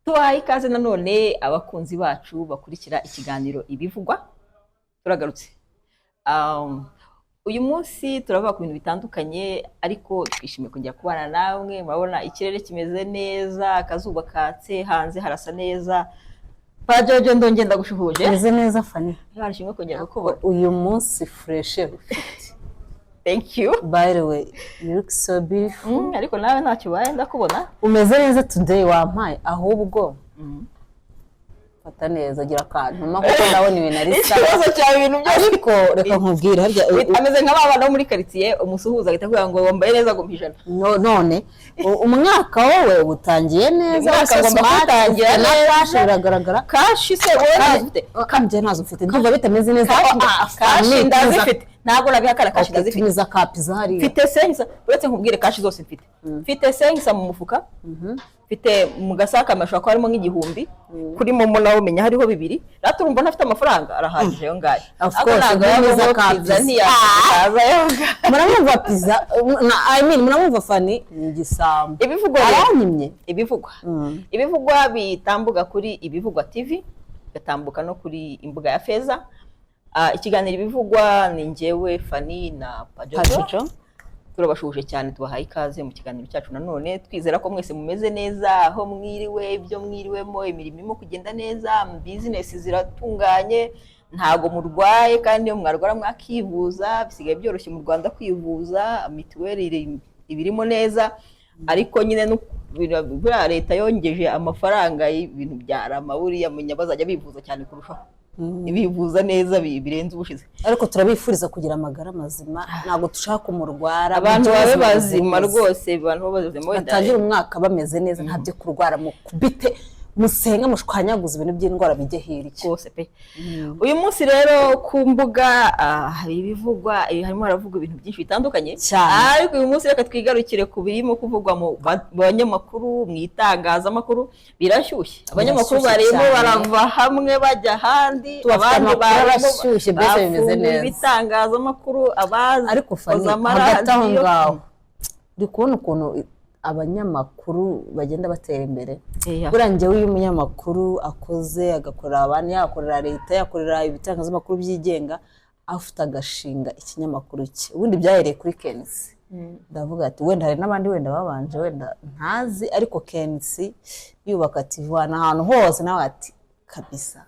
Tubahaye ikaze nanone, abakunzi bacu bakurikira ikiganiro Ibivugwa. Turagarutse. Uyu munsi turavuga ku bintu bitandukanye, ariko twishimiye kongera kubana namwe. Murabona ikirere kimeze neza, akazuba katse, hanze harasa neza. Pajojo, ndongera ndagushuhuje. Meze neza, Fani. Barishimwe kongera kukubona. Uyu munsi fresh ufite. Thank you. By the way, you look so beautiful. Ariko nawe ntacyo ubaye, ndakubona. Umeze neza today, wampaye. Ahubwo fata neza, gira akantu mpa kuko ndabona ibintu ari sawa. Ikibazo cyawe, ibintu byose. Ariko reka nkubwire, harya Ameze nka ba bana bo muri karitsiye, umusuhuza agahita akubwira ngo wambaye neza, ngo ijana. None umwaka wowe utangiye neza. Umwaka wose ngomba smart, kuwutangira ufite na neza. cash, biragaragara. Cash se wowe ntazo ufite? Kandi njye ntazo mfite, ndumva bitameze neza. Cash ndazifite, ntabwo nabihakana, cash ndazifite. Tumiza ka pizza hariya. Mfite 500. Uretse nkubwire, cash zose mfite, mfite 500 mu mufuka, mfite mu gasakame hashobora kuba harimo nk'igihumbi, kuri MoMo nawe umenya hariho 2. Rero urumva ntafite amafaranga arahagije ayo ngayo. Of Ariko course, ntabwo ntumiza yabamo ka pizza pizza. ntiyakaza ayo ngayo. Muramwumva pizza, I mean, muramwumva Fani ni igisambo. Ibivugwa rero, Aranyimye. Ibivugwa bitambuka kuri Ibivugwa TV, bigatambuka no kuri Imbuga ya Feza. Ikiganiro Ibivugwa ni njyewe Fani na Pajojo. Pajojo. Turabashuhuje cyane, tubahaye ikaze mu kiganiro cyacu nanone. Twizera ko mwese mumeze neza aho mwiriwe, ibyo mwiriwemo, imirimo irimo kugenda neza, bizinesi ziratunganye, ntago murwaye, kandi iyo mwarwara mwakivuza. Bisigaye byoroshye mu Rwanda kwivuza, mituweli ibirimo neza. Ariko nyine buriya leta yongeje amafaranga y'ibintu bya RAMA, buriya menya bazajya bivuza cyane kurushaho, bivuza neza birenze ubushize. Ariko turabifuriza kugira amagara mazima, ntabwo dushaka kumurwara. Abantu Mugire babe ubuzima bazima buzira umuze. Rwose abantu babe bazima wenda. Batangire umwaka bameze neza, nta byo kurwara. Mukubite musenge, mushwanyaguze ibintu by'indwara bijye hirya. Rwose pe. Uyu munsi rero ku mbuga hari ibivugwa, harimo haravugwa ibintu byinshi bitandukanye. Cyane. Ariko uyu munsi reka twigarukire ku birimo kuvugwa mu banyamakuru, mu itangazamakuru. Birashyushye, abanyamakuru Birashyushye barimo cyane. barava hamwe bajya ahandi. Tubafite Abandi amakuru barimo arashyushye, mbese bimeze bafunguye neza. ibitangazamakuru, abazi Ariko Fani, hagati aho ngaho, uri kubona ukuntu abanyamakuru bagenda batera imbere. Buriya njyewe iyo umunyamakuru akoze, agakorera abandi, yakorera leta, yakorera ibitangazamakuru byigenga, afite agashinga ikinyamakuru cye. Ubundi byahereye kuri KNC. Ndavuga ati wenda hari n'abandi wenda babanje, wenda ntazi, ariko KNC yubaka TV ahantu hose, nawe ati kabisa.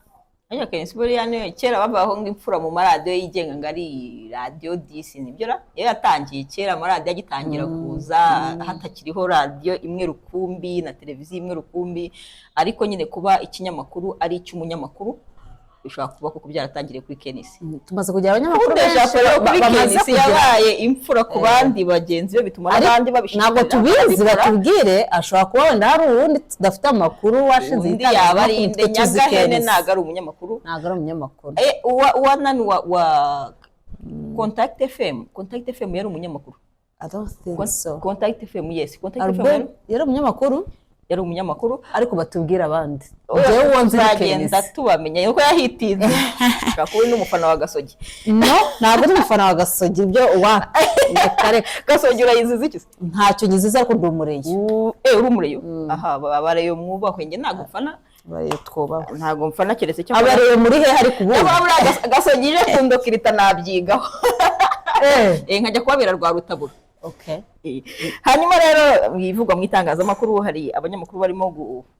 Ariko kenshi buriya niyo kera bavugaho ngo imfura mu maradiyo yigenga ngo ari Radiyo 10, nibyo ra? Iyo yatangiye kera, amaradiyo agitangira kuza, hatakiriho radiyo imwe rukumbi na televiziyo imwe rukumbi. Ariko nyine kuba ikinyamakuru ari icy'umunyamakuru bishobora kuba koko byaratangiriye kuri KNC. Tumaze kugira abanyamakuru Kundesha benshi rero kuri bamaze KNC kugira yabaye imfura ku bandi bagenzi be, bituma n'abandi babishishikarira Ntabwo tubizi. bakabikora. Batubwire, ashobora kuba wenda hari uwundi tudafite amakuru washinze Undi yaba ari igitangazamakuru, inde? twe tuzi Nyagahene KNC. ntabwo ari umunyamakuru. Ntabwo ari umunyamakuru. Uwa nani wa Contact FM? Contact FM yari umunyamakuru. I don't think so. Contact FM, yes, Contact FM. Albert yari umunyamakuru. Yari umunyamakuru. Ariko batubwire abandi. Oya, Njyewe uwo nzi ni tuzagenda KNC. tubamenya nuko yahitinze. Ushobora kuba uri n'umufana wa Gasogi. No, ntabwo uri umufana wa Gasogi, ibyo wa reka reka. Gasogi urayiziza iki se? Ntacyo ngiziza, ariko ndi umureyo. Uri umureyo? Aha abareyo mwubahwe, njye ntabwo mfana. Abareyo twubahwe. Ntabwo mfana keretse icyo Abareyo muri he? Hari kubundi? Cyangwa buriya Gasogi ije kundokirita nabyigaho. Nkajya kubabera rwa rutabura. Okay. Hanyuma rero bivugwa mu itangazamakuru, hari abanyamakuru barimo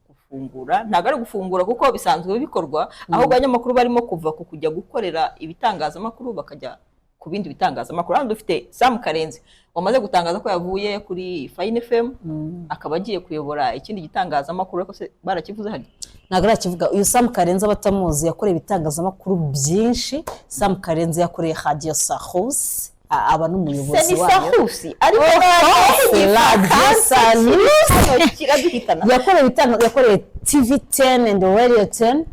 gufungura, ntabwo ari gufungura kuko bisanzwe bikorwa, ahubwo abanyamakuru barimo kuva ku kujya gukorera ibitangazamakuru bakajya ku bindi bitangazamakuru. Hano dufite Sam Karenzi wamaze gutangaza ko yavuye kuri Fine FM, akaba agiye kuyobora ikindi gitangazamakuru. Ariko se barakivuze hari? Ntabwo arakivuga. Uyu Sam Karenzi, abatamuzi, yakoreye ibitangazamakuru byinshi. Sam Karenzi yakoreye Radiyo Salus, aba Se n'umuyobozi ni wayo. Sahusi ariko Radio Salus. Kiraduhitana. Yakoreye TV 10 and Radio 10,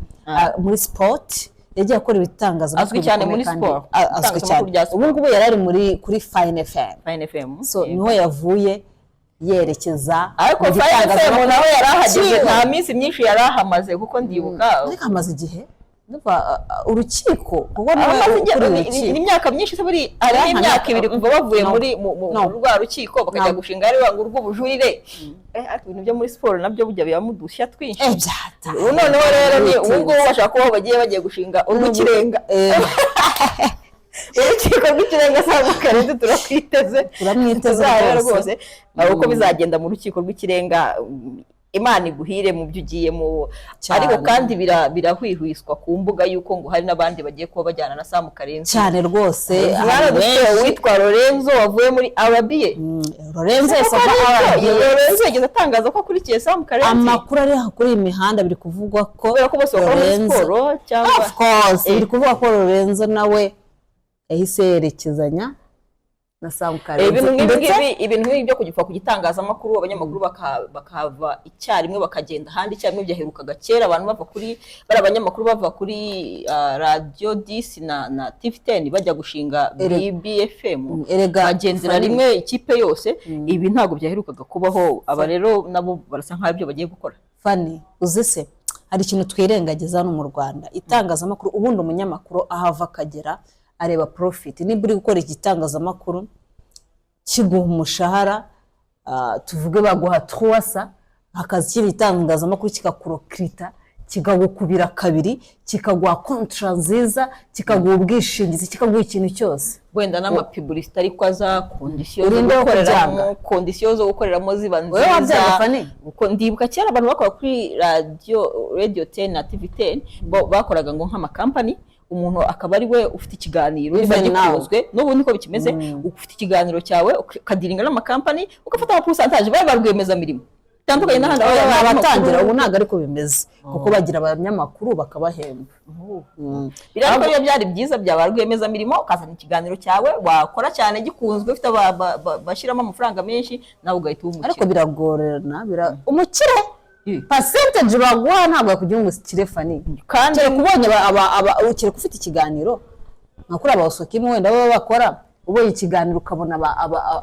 muri sport. Yagiye akora ibitangazamakuru Azwi cyane bikomeye muri kandi sport. Azwi Itangazamakuru cyane. rya sport. Ubu ngubu yari ari muri kuri Fine FM. Fine FM. So niho yavuye yerekeza Ariko mu Fine FM gitangazamakuru nawe yari ahageze cyiwe. nta minsi myinshi yari ahamaze, kuko ndibuka Ariko amaze igihe. Ndumva, urukiko, kuko niwe Abamaze ukuriye ni urukiko. imyaka myinshi se buri, hari Nta imyaka myaka- 2 kuva bavuye No. muri No. mu rwa rukiko bakajya No. gushinga ari ngo urw'ubujurire. Ariko ibintu byo muri siporo nabyo burya bibamo udushya twinshi. Byata Ubu noneho rero ni ubu ngubu bashaka kubaho bagiye gushinga urw'ikirenga, urukiko rw'ikirenga. Sam Karenzi, turakwiteze. Turamwiteze. Tuzareba Rwose. rwose uko bizagenda mu rukiko rw'ikirenga. Imana iguhire mu byo ugiyemo. Cyane. Ariko kandi birahwihwiswa ku mbuga y'uko ngo hari n'abandi bagiye kuba bajyana na Sam Karenzi. Cyane rwose. Mwana, hari dufite benshi. uwitwa Lorenzo wavuye muri RBA. Lorenzo Kuko yasabwa aribyo, RBA. Lorenzo yageze atangaza ko akurikiye Sam Karenzi. Amakuru ari aha kuri iyi mihanda, biri kuvugwa ko Kubera ko bose bakora muri siporo cyangwa Of course. Biri kuvuga ko Lorenzo nawe yahise yerekezanya na Sam Karenzi. Ibintu nk'ibi Ndetse ngibi, ibintu nk'ibi byo kujya ku gitangazamakuru, abanyamakuru bakahava icyarimwe bakagenda ahandi icyarimwe, byaherukaga kera abantu bava kuri bari abanyamakuru bava kuri radiyo 10 na TV 10 bajya gushinga BFM, Erega bagendera Fanny, rimwe ikipe yose. Ibi ntabwo byaherukaga kubaho. Aba rero nabo barasa nk'aho ibyo bagiye gukora. Fanny, uzi se hari ikintu twirengagiza hano mu Rwanda? Itangazamakuru, ubundi umunyamakuru aho ava akagera areba profit. Niba uri gukora igitangazamakuru kiguha umushahara, tuvuge baguha tuwasa, hakaza ikindi gitangazamakuru kikakurokirita, kikagukubira kabiri, kikaguha contrat nziza, kikaguha ubwishingizi, kikaguha ikintu cyose, wenda n'ama publicité ariko aza, conditions zo Urinde wo gukoreramo, kubyanga. conditions zo gukoreramo ziba Wowe wabyanga, nziza. Fanny? Uko ndibuka kera abantu bakora kuri radio 10 na TV 10, bo bakoraga ngo nk'amakampani, umuntu akaba ari we ufite ikiganiro niba Even now. gikunzwe. N'ubu niko bikimeze, ufite ikiganiro cyawe, ukadealinga n'amakampani, ugafata ama pourcentage, bari ba rwiyemezamirimo bitandukanye n'ahandi aho Abatangira ubu ntabwo ariko bimeze, kuko bagira abanyamakuru bakabahemba. Biriya ariko iyo byari byiza byaba rwiyemezamirimo, ukazana ikiganiro cyawe, wakora cyane gikunzwe, ufite bashyiramo amafaranga menshi, nawe ugahita uba umukire. Ariko biragorana, umukire percentage baguha ntabwo yakugira ngo ukire, Fanny. Kandi Kereka ubonye kereka ufite ikiganiro nka kuri aba Osokimu wenda baba bakora, ubonye ikiganiro ukabona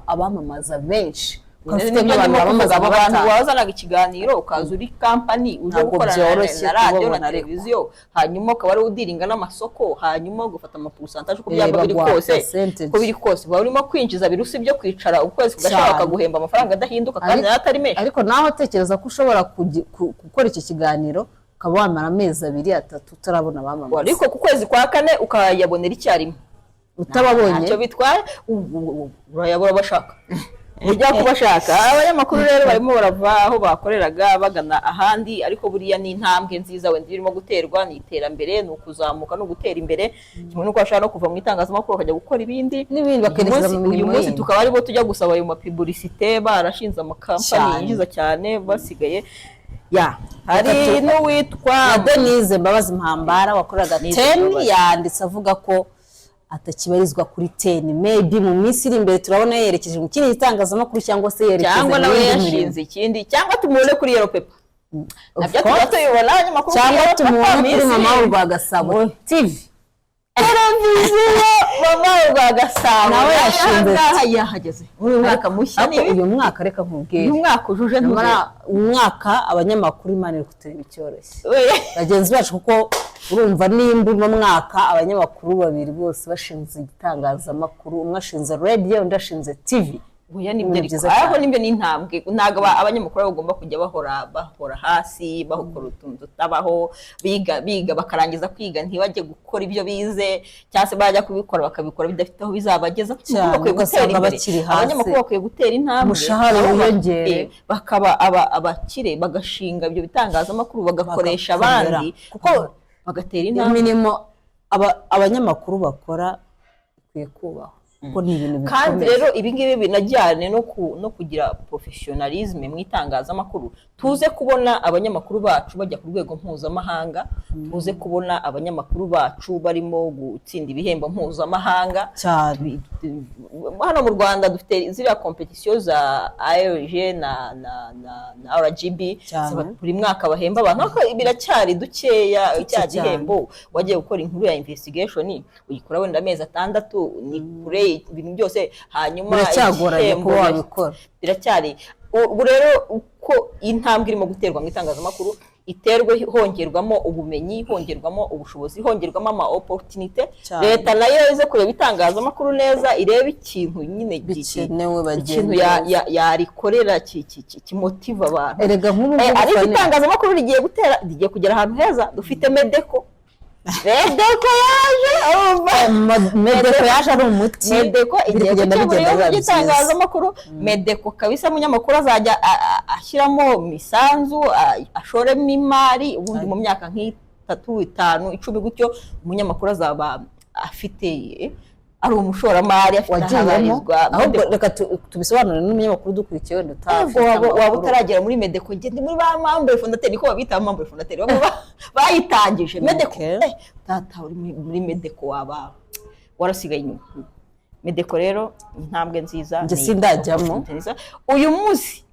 abamamaza benshi, ukaba ufite Nibyo nk'abantu ndimo bamamaza kuvuga, abo nka bantu batanu. wazanaga ikiganiro, ukaza uri kampani uje Ntabwo gukorana byoroshye na radiyo na kubabona ariko. televiziyo, hanyuma ukaba ari udealinga n'amasoko, hanyuma ugafata ama pourcentage uko byaba biri Baguha kose. percentage. Uko biri kose uba urimo kwinjiza birusa ibyo kwicara ukwezi kugashira bakaguhemba amafaranga adahinduka kandi nayo atari menshi. Ariko nawe utekereza ko ushobora gukora icyo kiganiro, ukaba wamara amezi 2, 3 utarabona abamamaza. Ariko ku kwezi kwa kane ukayabonera icyarimwe. Utababonye. Ntacyo bitwaye, urayabura bashaka, ujya kubashaka. Abanyamakuru rero barimo barava aho bakoreraga bagana ahandi, ariko buriya ni intambwe nziza wenda irimo guterwa, ni iterambere, ni ukuzamuka, ni ugutera imbere, kimwe n'uko bashobora no kuva mu itangazamakuru bakajya gukora ibindi N'ibindi, bakerekeza mu Uyu mirimo munsi yindi. tukaba aribo tujya gusaba ayo ma publicité, barashinze amakampani yinjiza cyane basigaye ya hari n'uwitwa Na Denise Mbabazi Mpambara wakoraga Denise Ten Mbabazi. yanditse avuga ko atakibarizwa kuri Ten. Maybe mu minsi iri imbere turabona yerekeje mu kindi gitangazamakuru cyangwa se yerekeza Cyangwa mu nawe yindi mirimo. yashinze ikindi, cyangwa tumubone kuri Yellow Paper. Of Nabyo course. tuba tubibona abanyamakuru kuri Cyangwa Yellow Paper, tumubone kuri minsi Mama iri Urwa Gasabo TV. Televiziyo Mama Urwa Gasabo. Nawe yashinze. Ahangaha yahageze muri uyu mwaka mushya. Ariko Ni uyu mwaka, reka nkubwire, uyu mwaka ujuje nyamara umwaka abanyamakuru Imana iri kutureba icyoroshye bagenzi bacu, kuko urumva nimba uno mwaka abanyamakuru babiri bose bashinze igitangazamakuru, umwe ashinze radiyo, undi ashinze TV. Oya, nibyo. Ni Ariko byiza ariko cyane. nibyo, ni intambwe. Ntabwo abanyamakuru bagomba kujya bahora hasi, bakora utuntu tutabaho, biga bakarangiza kwiga ntibajye gukora ibyo bize, cyangwa se bajya kubikora bakabikora bidafite aho bizabageza. Cyane, Bakwiye gutera ugasanga imbere. bakiri hasi. Abanyamakuru bakwiye gutera intambwe, Umushahara nabo wiyongere. Bakaba abakire, bagashinga ibyo bitangazamakuru, bagakoresha Bagakomera. abandi, kuko bagatera intambwe. Imirimo abanyamakuru bakora ikwiye kubahwa, kuko ni ibintu Kandi bikomeye. rero ibi ngibi binajyane no kugira professionalisme mu itangazamakuru. Tuze kubona abanyamakuru bacu bajya ku rwego mpuzamahanga, tuze kubona abanyamakuru bacu barimo gutsinda ibihembo mpuzamahanga. Cyane. Hano mu Rwanda dufite ziriya compétition za AEG na RGB. Buri mwaka bahemba abantu, ariko biracyari dukeya. Cya gihembo wagiye gukora inkuru ya investigation, uyikora wenda amezi 6, ni kure ibintu byose, hanyuma Biracyagoranye igihembo kuba wabikora. Biracyari. Ubu rero uko intambwe irimo guterwa mu itangazamakuru. iterwe hongerwamo ubumenyi, hongerwamo ubushobozi, hongerwamo ama opportunité. Leta nayo ize kureba itangazamakuru neza, irebe ikintu nyine bikenewe, ikintu bagenda yarikorera kimotiva abantu. Erega nk'ubu ngubu Ariko Fanny, itangazamakuru rigiye gutera, rigiye kugera ahantu heza. Dufite MEDECO, MEDECO yaje, urumva? MEDECO yaje ari umuti. MEDECO Biri igiye kugenda gukemura bigenda ibibazo biba byiza. by'itangazamakuru. MEDECO kabisa, umunyamakuru azajya ashyiramo imisanzu, ashoremo imari, ubundi mu myaka nk'itatu, 5, 10 gutyo, umunyamakuru azaba afite ari umushoramari, afite aho Wagiyemo abarizwa. Ahubwo MEDECO. reka tubisobanurire n'umunyamakuru udukurikiye wenda utafite Ntabwo waba amakuru. utaragera muri MEDECO. Njye ndi muri ba membre fondateur, niko babita, membre fondateur, bamwe bayitangije MEDECO. Tata uri muri MEDECO waba warasigaye inyuma. MEDECO rero ni intambwe nziza, Njye ni sindajyamo. opportunity nziza. Uyu munsi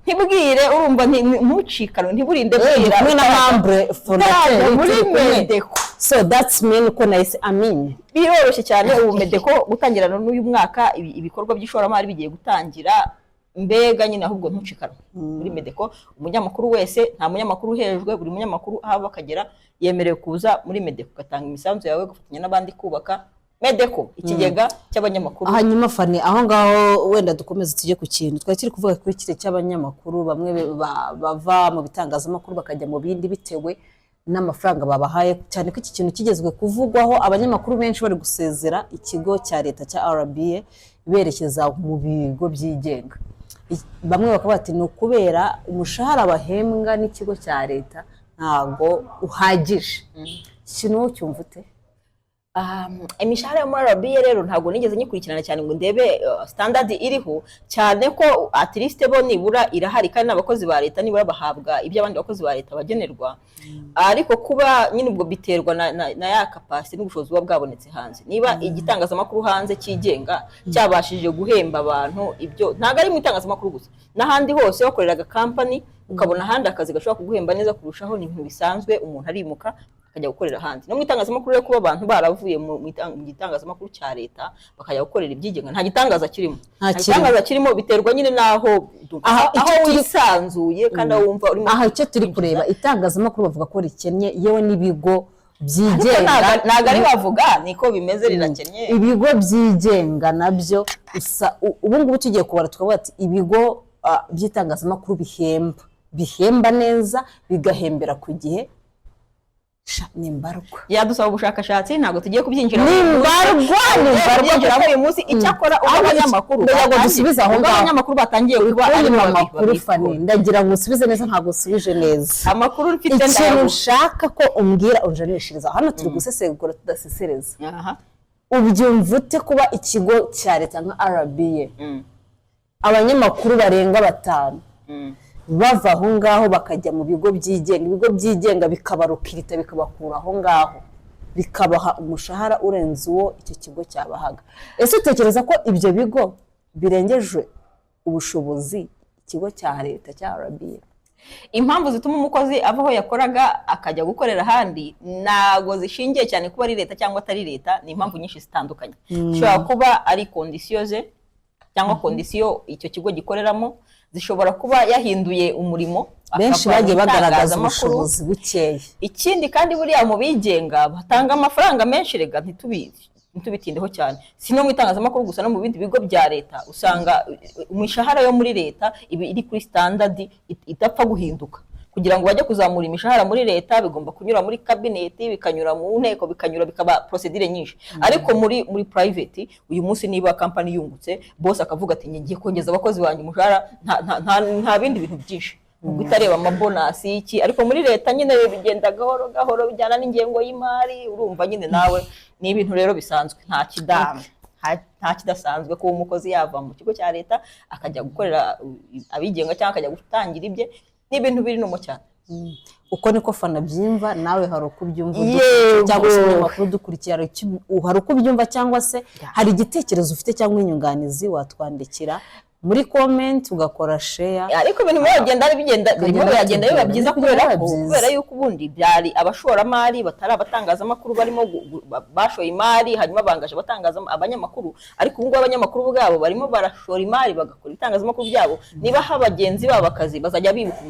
ntibwire, urumva, ntucikanwe, ntiburinde Ndi bwira kumwe na membre fondateur, utarajya muri turi kumwe. MEDECO. So that's mean ko nahise amin. Biroroshye cyane. Ubu MEDECO gutangirana n'uyu mwaka ibikorwa by'ishoramari bigiye gutangira. Mbega nyine ahubwo ntucikanwe muri MEDECO. Umunyamakuru wese, nta munyamakuru uhejwe, buri munyamakuru aho ava akagera yemerewe kuza muri MEDECO, ugatanga imisanzu yawe, ugafatanya n'abandi kubaka MEDECO, ikigega cy'abanyamakuru. Hanyuma Fanny, aho ngaho wenda dukomeze tujye ku kintu twari turi kuvuga kuri kiriya cy'abanyamakuru bamwe bava mu bitangazamakuru bakajya mu bindi bitewe n'amafaranga babahaye, cyane ko iki kintu kigezwe kuvugwaho, abanyamakuru benshi bari gusezera ikigo cya leta cya RBA berekeza mu bigo byigenga. Bamwe bakaba bati ni ukubera umushahara bahembwa n'ikigo cya leta ntabwo uhagije. Iki kintu wowe ucyumva ute? Imishahara yo muri RBA rero ntabwo nigeze nyikurikirana cyane ngo ndebe standard iriho, cyane ko at least bo nibura irahari, kandi n'abakozi ba leta nibura bahabwa ibyo abandi bakozi ba leta bagenerwa. Ariko kuba nyine ubwo biterwa na ya capacity n'ubushobozi buba bwabonetse hanze. Niba igitangazamakuru hanze cyigenga cyabashije guhemba abantu ibyo, ntabwo ari mu itangazamakuru gusa, n'ahandi hose wakoreraga company ukabona ahandi akazi gashobora kuguhemba neza kurushaho, ni ibintu bisanzwe, umuntu arimuka akajya gukorera ahandi. No mu itangazamakuru rero, kuba abantu baravuye mu gitangazamakuru cya leta bakajya gukorera ibyigenga, nta gitangaza kirimo. Nta Nta kirimo. gitangaza kirimo, biterwa nyine n'aho Aha, aho icyo turi- wisanzuye kandi aho wumva urimo Aha icyo turi kwinjiza. kureba, itangazamakuru bavuga ko rikennye, yewe n'ibigo Ariko byigenga. Ntabwo ari bavuga, niko bimeze, rirakennye. Ibigo byigenga nabyo ubu ngubu tugiye kubara tukavuga ati ibigo by'itangazamakuru bihemba neza, bigahembera ku gihe, sha ni mbarwa. Yadusaba ubushakashatsi, ntabwo tugiye kubyinjiramo. Ni mbarwa, ni mbarwa. Kubyinjiramo uyu munsi. Icyakora ubwo Ahubwo abanyamakuru ndagira ngo dusubize aho ubwo ngaho. abanyamakuru batangiye kuba ari Kunyima bo amakuru, babikora. Fanny, ndagira ngo usubize neza, ntabwo usubije neza. Amakuru mfite Ikintu ndayaguha. nshaka ko umbwira, unjanishiriza hano, turi gusesengura tudasesereza. Ubyumva ute kuba ikigo cya leta nka RBA, abanyamakuru barenga batanu bava aho ngaho bakajya mu bigo byigenga, ibigo byigenga bikabarukirita, bikabakura aho ngaho, bikabaha umushahara urenze uwo icyo kigo cyabahaga? Ese utekereza ko ibyo bigo birengeje ubushobozi ikigo cya leta cya RBA? Impamvu zituma umukozi ava aho yakoraga akajya gukorera ahandi ntabwo zishingiye cyane kuba ari leta cyangwa atari leta, ni impamvu nyinshi zitandukanye. Zishobora kuba ari condition ze cyangwa condition icyo kigo gikoreramo, zishobora kuba yahinduye umurimo Benshi akava mu bagiye bagaragaza itangazamakuru. ubushobozi bukeya. Ikindi kandi, buriya mu bigenga batanga amafaranga menshi rega, ntitubitindeho cyane. Si no mu itangazamakuru gusa, no mu bindi bigo bya leta usanga imishahara yo muri leta iba iri kuri standard idapfa guhinduka. Kugira ngo bajye kuzamura imishahara muri leta bigomba kunyura muri cabinet, bikanyura mu nteko, bikanyura, bikaba procédure nyinshi. Ariko muri private uyu munsi, niba company yungutse, boss akavuga ati ngiye kongeza abakozi banjye umushahara, nta bindi bintu byinshi, ubwo itareba ama bonus iki. Ariko muri leta nyine bigenda gahoro gahoro, bijyana n'ingengo y'imari, urumva nyine nawe ni ibintu rero bisanzwe. Nta kidasanzwe kuba umukozi yava mu kigo cya leta akajya gukorera abigenga cyangwa akajya gutangira ibye, ni ibintu biri normal cyane. Uko niko Fanny abyumva, nawe hari uko ubyumva Yego. cyangwa se umunyamakuru udukurikiye hari uko ubyumva, cyangwa se hari igitekerezo ufite cyangwa inyunganizi, watwandikira Muri comment ugakora share. Ariko ibintu biragenda bigenda birimo Bikagenda biragenda biba bitubwira. byiza Birimo kubera biba ko byiza. kubera yuko ubundi byari abashoramari batari abatangazamakuru barimo bashoye imari, hanyuma bangaje abatangaza abanyamakuru. Ariko ubu ngubu abanyamakuru ubwabo barimo barashora imari, bagakora ibitangazamakuru byabo. Niba ha bagenzi babo akazi, bazajya bibuka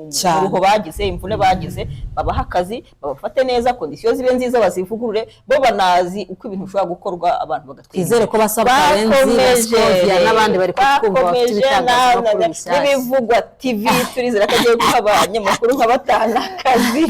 Cyane. umuruho bagize, imvune bagize, babaha akazi, babafate neza, conditions zibe nziza, bazivugurure, bo banazi uko ibintu bishobora gukorwa, abantu bagatwira. Twizere ko basaba Karenzi na Scovia n'abandi bari kutwumva bafite Bakomeje ibitangazamakuru bishyashya. n'Ibivugwa TV, turizera ko agiye guha abanyamakuru nka batanu akazi.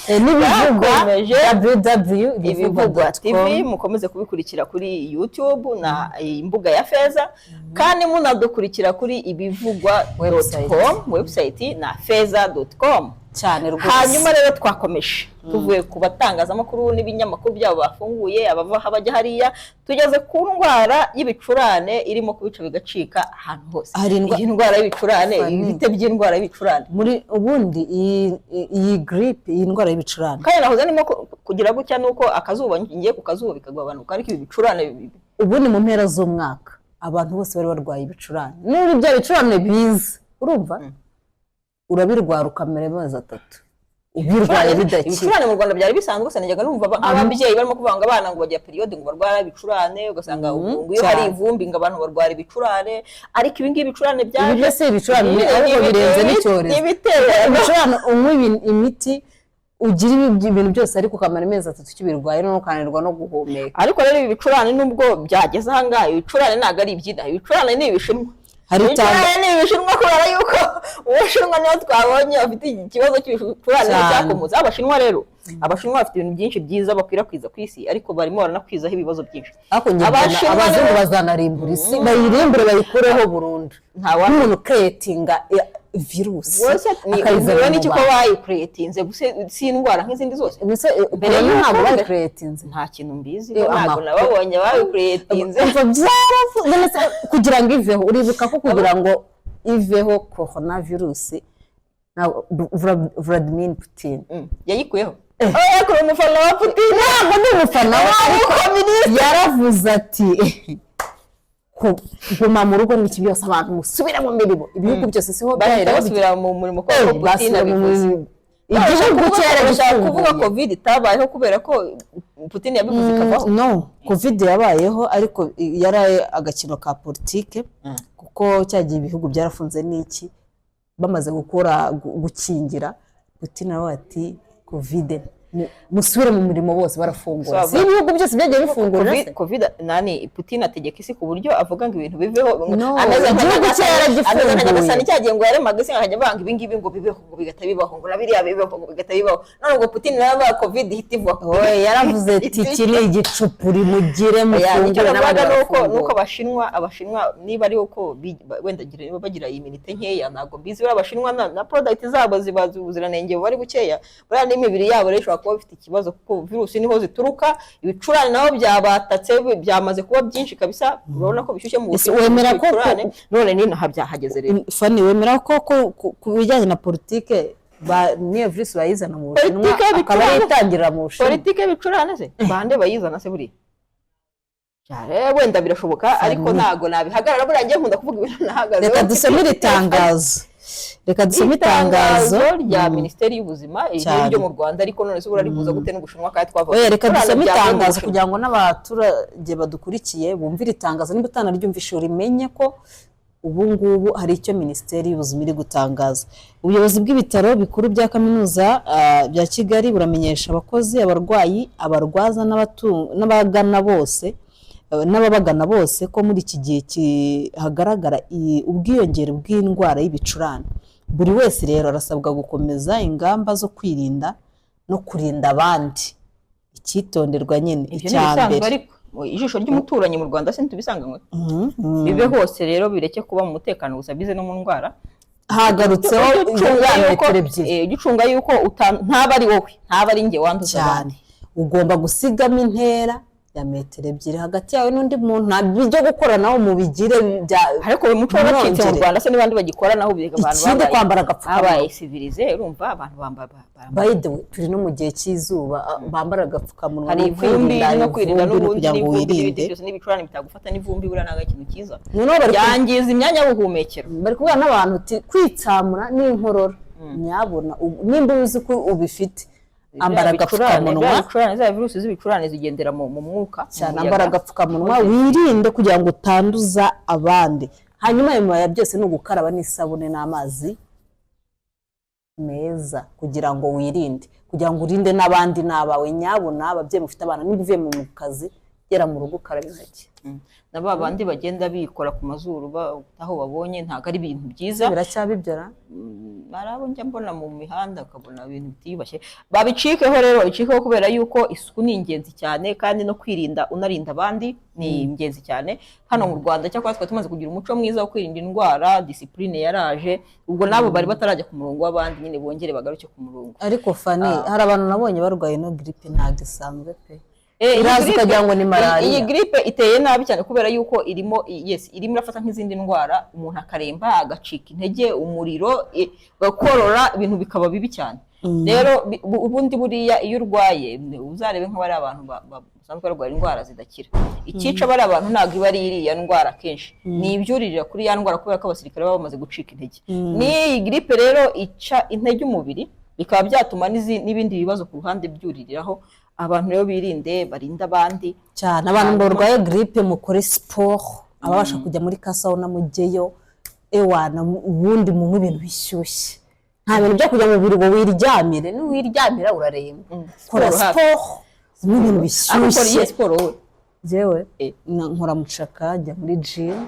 N'ibivugwa Bakomeje. www Ibivugwa TV, mukomeze kubikurikira kuri YouTube na imbuga ya Feza, kandi munadukurikira kuri ibivugwa Website. com website na feza.com. Cyane rwose. Hanyuma rero twakomeje, tuvuye ku batangazamakuru n'ibinyamakuru byabo bafunguye, abava aha bajya hariya, tugeze ku ndwara y'ibicurane irimo kubica bigacika ahantu hose. Hari Iyi ndwara y'ibicurane, Fanny. ibite by'indwara y'ibicurane? Muri ubundi iyi grippe, iyi ndwara y'ibicurane, Kandi nahoze ndimo kugira gutya, nuko akazuba, ngiye ku kazuba bikagabanuka, ariko ibi bicurane ubundi mu mpera z'umwaka abantu bose bari barwaye ibicurane. N'ubu bya bicurane biza, urumva urabirwara ukamera amezi 3 ubirwaye bidakira. Ibicurane mu Rwanda byari bisanzwe gusa najyaga numva nk'ababyeyi barimo kuvuga ngo abana ngo bagira période ngo barwara ibicurane, ugasanga ngo iyo hari ivumbi ngo abantu barwara ibicurane. Ariko ibi ngibi ibicurane byaje Ibi byose ibicurane, ahubwo birenze n'icyorezo. N'ibitera Ibicurane unywa imiti, ugira ibintu byose, ariko ukamara amezi 3 ukibirwaye, noneho ukananirwa no guhumeka. Ariko rero ibi bicurane, nubwo byageze ahangaha, ibicurane ntabwo ari iby'inaha, ibicurane ni ibishinwa. Hari Ibicurane ni ibishinwa, kubera yuko Ubushinwa niyo twabonye bafite ikibazo cy'ibicurane Cyane. cyakomotse. Abashinwa rero, Abashinwa bafite ibintu byinshi byiza bakwirakwiza ku isi, ariko barimo baranakwizaho ibibazo byinshi. Ariko njye mbona Abashinwa abazungu bazanarimbura isi, bayirimbure, bayikureho burundu. Nta wa Nk'umuntu creatinga virusi Wese ni akayizana ubwo mu n'iki ko bantu. bayicreatinze gusa si indwara nk'izindi zose? Mbese Mbere korona y'uko ntabwo bayicreatinze? Nta kintu mbizi, ntabwo amakuru. nababonye babicreatinze. Umva, byaravu none se kugira ngo iveho, uribuka ko kugira ngo iveho corona virusi na Vladimir Putin Yayikuyeho. Oh, yakura umufana wa Putin. Ntabwo ndi umufana we, ariko yaravuze ati guma mu rugo n'iki byose, abantu musubire mu mirimo, ibihugu byose siho Bahita byahera basubira mu murimo kuko Putin basubira mu abivuze. mirimo, igihugu cyera Bashaka kuvuga gifunguye. Covid itabayeho kubera ko Putin yabivuze ikavaho? No, Covid yabayeho, ariko yari agakino ka politike, kuko cyagiye ibihugu byarafunze n'iki, bamaze gukora gukingira, Putin nawe ati Covid musubire mu mirimo, bose barafungura. So, Si ibihugu byose byagiye bifungura Covid, se? Covid nani, Putin ategeka isi ku buryo avuga ngo ibintu biveho No, ameze nka igihugu cye yaragifunguye. Ameze nka Nyagasani cyagiye ngo yaremaga isi, akajya avanga ibi ngibi ngo bibeho, ngo bigahita bibaho, ngo na biriya bibeho, ngo bigahita bibaho. None ubwo Putin nawe avuga Covid ihita ivaho. Oye, yaravuze ati iki ni igicupuri, mugire Oya, icyo mufungure, n'abandi navugaga ni uko barafungura. Nuko Abashinwa niba ari uko wenda niba bagira immunité nkeya, ntabwo mbizi. Buriya Abashinwa na product zabo ziba ubuziranenge buba ari bukeya, buriya n'imibiri yabo rero ishobora kuba bifite ikibazo, kuko virusi niho zituruka. Ibicurane nabo byabatatse, byamaze kuba byinshi kabisa, urabona ko bishyushye mu Ese Bushinwa, wemera ko ibicurane none n'inaha byahageze rero. Fani, wemera ko ku bijyanye na politike niyo virusi bayizana mu Bushinwa, Politike akaba y'ibicurane. yitangirira mu Bushinwa? Politike y'ibicurane se bande bayizana se buriya? Cyane, wenda birashoboka, ariko ntago nabihagarara. Buriya njye nkunda kuvuga ibintu nahagazeho. Reka dusome iri tangazo, reka dusome itangazo. Itangazo rya Minisiteri y'Ubuzima, iri Cyane. ryo mu Rwanda. Ariko none se ubu rihuza gute n'Ubushinwa kandi twavuga Oya, reka ibicurane dusome byavuye mu itangazo Bushinwa? kugira ngo n'abaturage badukurikiye bumve iri tangazo. Niba utanaryumvishe, urimenye ko ubu ngubu hari icyo Minisiteri y'Ubuzima iri gutangaza. Ubuyobozi bw'ibitaro bikuru bya kaminuza bya Kigali buramenyesha abakozi, abarwayi, abarwaza n'abagana bose n'ababagana bose ko muri iki gihe hagaragara ubwiyongere bw'indwara y'ibicurane. Buri wese rero arasabwa gukomeza ingamba zo kwirinda no kurinda abandi. Icyitonderwa nyine, Ibyo ni icya ibisanzwe, mbere, ariko ijisho ry'umuturanyi mu Rwanda se ntitubisanganywe? Bibe hose rero, bireke kuba mu mutekano gusa, bize no mu ndwara. Hagarutseho Ujye ucunga ya yuko metero 2. Ujye ucunga yuko ntaba ari wowe, ntaba ari njye wanduza Cyane. abandi. Ugomba gusigamo intera. Ya metero 2 hagati yawe n'undi muntu. Nta byo gukora nawe mubigire bya Ariko uyu muco waracitse mu mwongere. Rwanda se n'abandi bagikora naho abantu Ikindi, kwambara agapfukamunwa. Babaye civilisé. Urumva abantu bambara By the way, turi no mu gihe cy'izuba, bambara agapfukamunwa. Hari No ivumbi kwirinda no kwirinda ivumbi, no n'ubundi kugira ngo n'ivumbi n'ibindi wirinde. byose n'ibicurane bitagufata n'ivumbi. Buriya ntabwo ari ikintu cyiza, Noneho bari byangiza imyanya y'ubuhumekero. Bari kubwira n'abantu uti kwitsamura n'inkorora, nyabona nimba uzi ko ubifite, ambara agapfukamunwa. Ibicurane, za virusi z'ibicurane zigendera mu mwuka, mu Cyane. muyaga. Ambara agapfukamunwa, wirinde kugira ngo utanduza abandi. Hanyuma nyuma ya byose ni ugukaraba n'isabune n'amazi meza kugira ngo wirinde, kugira ngo urinde n'abandi n'abawe. Nyabuna ababyeyi mufite abana, niba uvuye mu kazi, gera mu rugo ukaraba intoki. Na ba bandi bagenda bikora ku mazuru aho babonye, ntabwo ari ibintu byiza. Biracyabibyara. Hari abo njya mbona mu mihanda, ukabona ibintu bitiyubashye. Babicikeho rero, babicikeho, kubera yuko isuku ni ingenzi cyane, kandi no kwirinda unarinda abandi ni ingenzi cyane. Hano mu Rwanda cyakora twari tumaze kugira umuco mwiza wo kwirinda indwara, discipline yaraje. Ubwo nabo bari batarajya ku murongo w'abandi nyine bongere bagaruke ku murongo. Ariko Fani, hari abantu nabonye barwaye ino grippe, ntabwo isanzwe pe. Iyi Iraza ukagira ngo ni malariya. Iyi grippe iteye nabi cyane kubera yuko irimo, yes, irimo irafata nk'izindi ndwara, umuntu akaremba, agacika intege, umuriro, gakorora, ibintu bikaba bibi cyane. Rero ubundi buriya iyo urwaye, uzarebe nk'abari abantu basanzwe barwara indwara zidakira, icyica bari abantu ntabwo iba ari iriya ndwara, akenshi ni ibyuririra kuri ya ndwara, kubera ko abasirikare baba bamaze gucika intege. N'iyi grippe rero ica intege umubiri, bikaba byatuma n'ibindi bibazo ku ruhande byuririraho. Abantu rero birinde, barinde abandi. Cyane. Abantu barwaye grippe, mukore siporo. Ababasha kujya muri ka sauna mujyeyo. Ewana, ubundi munywe ibintu bishyushye. Nta bintu byo kujya mu buriri ngo wiryamire. Niwiryamira uraremba. Kora Siporo hafi. siporo, unywe ibintu Ariko ukora bishyushye. iyihe siporo wowe? Jewe nkora mucaka, njya muri gym.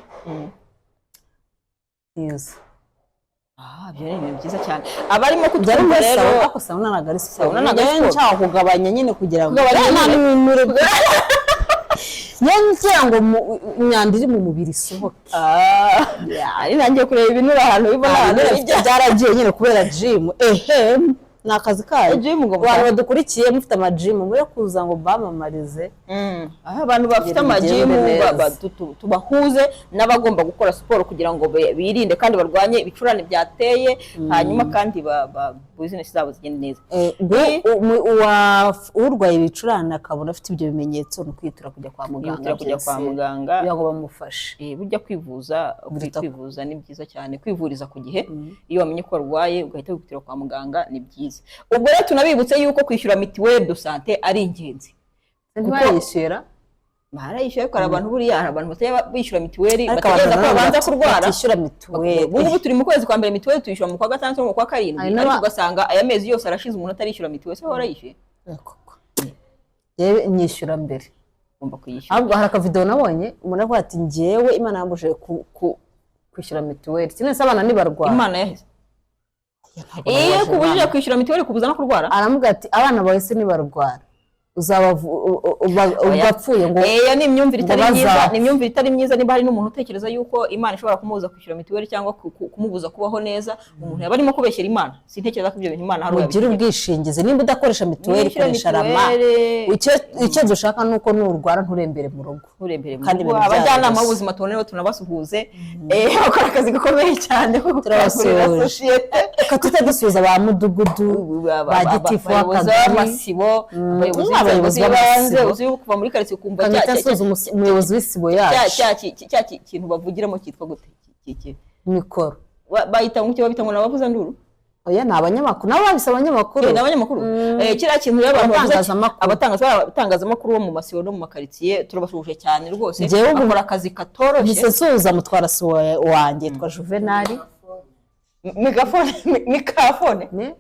Neza. Ah, ibyo ni ibintu byiza cyane. Abarimo Byari kutwumva muri rero, sauna, ariko sauna ntabwo ari siporo. Sauna ntabwo ari Njyewe siporo. nshaka kugabanya nyine, kugira ngo Kugabanya nta nyine. n'ibinure, njyewe ngira ngo imyanda iri mu mubiri isohoke. Ah, ari nanjye kureba ibinure ahantu biva n'ahantu bijya. Byaragiye nyine kubera gym. Ehe, ni akazi kayo. Gym ngo Abantu badukurikiye mufite ama gym, mure kuza ngo bamamarize. Aho abantu bafite Kugira ama gym, bigende neza. tubahuze n'abagomba gukora siporo kugira ngo birinde kandi barwanye ibicurane byateye, hanyuma kandi business zabo zigende neza. Urwaye ibicurane akabona afite ibyo bimenyetso, ni ukwihutira kujya kwa muganga. Yihutira kujya kwa Byose, muganga. kugira ngo bamufashe. Burya kwivuza Biruta kwivuza ni byiza cyane, kwivuriza ku gihe. Iyo wamenye ko warwaye ugahita wihutira kwa muganga, ni byiza. Ubwo rero tunabibutse yuko kwishyura mutuelle de santé ari ingenzi. Ntibayishyura? Barayishyura, ariko hari abantu, buriya hari abantu batajya bishyura mituweli, Ariko bategereza ko abantu babanza kurwara. batishyura mituweli. Ubu ngubu turi mu kwezi kwa mbere, mituweli tuyishyura mu kwa gatandatu no mu kwa karindwi, Hari ariko ugasanga aya mezi yose arashize umuntu atarishyura mituweli. Se warayishyuye? Koko. Yewe, nyishyura mbere. Ugomba kuyishyura. Ahubwo hari akavidewo nabonye, umuntu avuga ati: "Njyewe Imana yambujije kwishyura mituweli, sinese abana nibarwara." Imana yaheze Ntabwo iyo nabaje kubujije Imana. kwishyura mituweli, kubuza no kurwara. Aramubwira ati: "Abana bawe se nibarwara Oya. ugapfuye ngo Iyo ni imyumvire ngo itari myiza. bazapfa." Ni imyumvire itari myiza. Niba hari n'umuntu utekereza yuko Imana ishobora kumubuza kwishyura mituweli cyangwa kumubuza kubaho neza, umuntu yaba arimo kubeshyera Imana. Sintekereza ko ibyo bintu Imana hari Mugire uwabitegeka. ubwishingizi. Nimba udakoresha mituweli, Nishyura koresha RAMA. mituweli. Icyo dushaka ni uko nurwara nturembere mu rugo. Nturembere mu Kandi rugo. ibintu Abajyanama byaroroshye. b'ubuzima tubone rero tunabasuhuze, bakora akazi gakomeye cyane ko gukangurira Turabasuhuje. sosiyete. Reka tujye dusuhuza ba mudugudu, ba gitifu abayobozi w'akagari, b'amasibo, abayobozi b'inzego abayobozi z'ibanze. b'amasibo. Uzi yuko kuva muri karitsiye ukumva Kamita asuhuza umuyobozi w'isibo yacu. Cya kintu bavugiramo cyitwa gute? Mikoro. Bayita ngo iki? Babita ngo ni abavuzanduru? Oya, ni abanyamakuru nabo, babise abanyamakuru. Ni abanyamakuru. Kiriya kintu rero abantu bavuze Abatangazamakuru. Abatangazamakuru bo mu masibo no mu makaritsiye, turabasuhuje cyane rwose. Njyewe bakora akazi katoroshye. Mpise nsuhuza mutwara sibo wanjye yitwa Juvenali. Megafone, mikafone. Ne?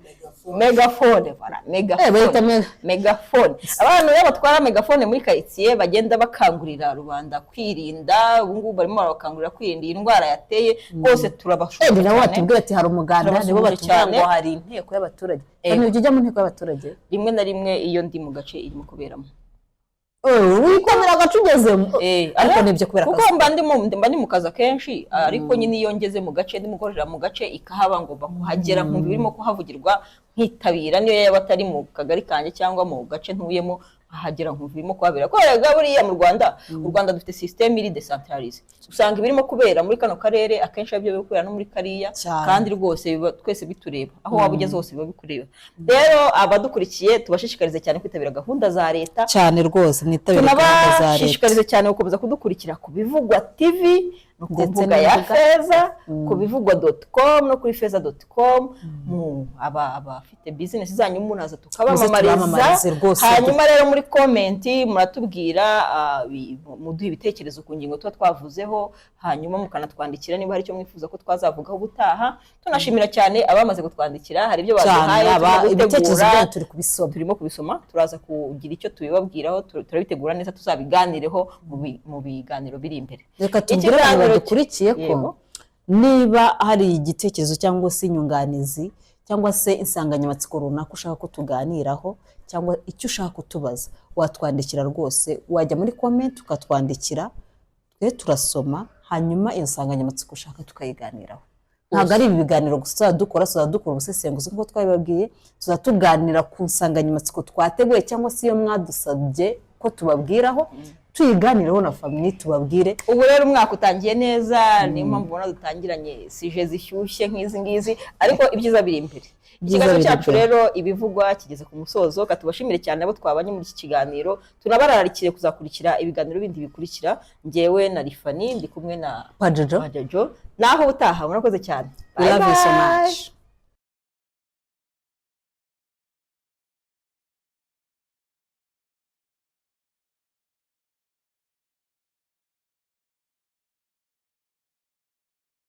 Megafone, voilà. Eh, bayita Megafone. Mega. Megafone. Abantu rero batwara megafone muri karitsiye bagenda bakangurira rubanda kwirinda, ubu ngubu barimo barabakangurira kwirinda iyi ndwara yateye rwose. Turabashuhuje Ni nabo cyane. batubwira ati hari umuganda, nibo Turabasuhuje batubwira cyane. ngo hari inteko y'abaturage. Ego. Ujya ujya mu nteko y'abaturage? Rimwe na rimwe, iyo ndi mu gace irimo kuberamo. Wikomera agace ugezemo. Ariko nibyo, kubera kuko akazi. mba ndi mu kazi akenshi, ariko nyine iyo ngeze mu gace ndimo gukorera mu gace ikahaba, ngomba kuhagera nkumva ibirimo kuhavugirwa, nkitabira, niyo yaba atari mu kagari kanjye cyangwa mu gace ntuyemo, Nkahagera nkumva ibirimo kuhabera, kubera buriya mu Rwanda, u Rwanda dufite système iri décentralisée. Usanga ibirimo kubera muri kano karere akenshi aribyo biri kubera no muri kariya. Kandi rwose biba twese bitureba, aho waba ugeze hose biba bikureba. Rero abadukurikiye, tubashishikarize cyane kwitabira gahunda za leta. Cyane rwose, mwitabire gahunda za leta. Tunabashishikarize cyane gukomeza kudukurikira ku Bivugwa TV no ku Ndetse mbuga ya n'imbuga. Feza, ku bivugwa.com no kuri feza.com. Mu abafite business zanyu munaza tukabamamariza. Tubamamarize rwose. Hanyuma rero muri comment muratubwira, muduha ibitekerezo ku ngingo tuba twavuzeho, hanyuma mukanatwandikira niba hari icyo mwifuza ko twazavugaho ubutaha. Tunashimira cyane abamaze kutwandikira, hari ibyo Cyane. baduhaye turimo Ibitekerezo gutegura. byanyu turi kubisoma. Turimo kubisoma, turaza kugira icyo tubibabwiraho, turabitegura neza, tuzabiganireho mu biganiro biri imbere. Reka tubwire abantu badukurikiye ko niba hari igitekerezo cyangwa se inyunganizi cyangwa se insanganyamatsiko runaka ushaka ko tuganiraho, cyangwa icyo ushaka kutubaza, watwandikira rwose, wajya muri comment ukatwandikira, twe turasoma, hanyuma iyo nsanganyamatsiko ushaka tukayiganiraho. Ntabwo ari ibi biganiro gusa tuzajya dukora, tuzajya dukora ubusesenguzi nk'uko twabibabwiye, tuzajya tuganira ku nsanganyamatsiko twateguye cyangwa se iyo mwadusabye ko tubabwiraho, tuyiganireho na famille, tubabwire. Ubu rero umwaka utangiye neza, niyo mpamvu ubona dutangiranye sujet zishyushye nk'izi ngizi, ariko ibyiza biri imbere. Ibyiza Ikiganiro biri cyacu imbere. rero Ibivugwa kigeze ku musozo. Katubashimire cyane abo twabanye muri iki kiganiro, tunabararikiye kuzakurikira ibiganiro bindi bikurikira. Njyewe na Rifani, ndi kumwe na Pajojo. Pajojo. Naho ubutaha, murakoze cyane. We love you so Bye bye. much.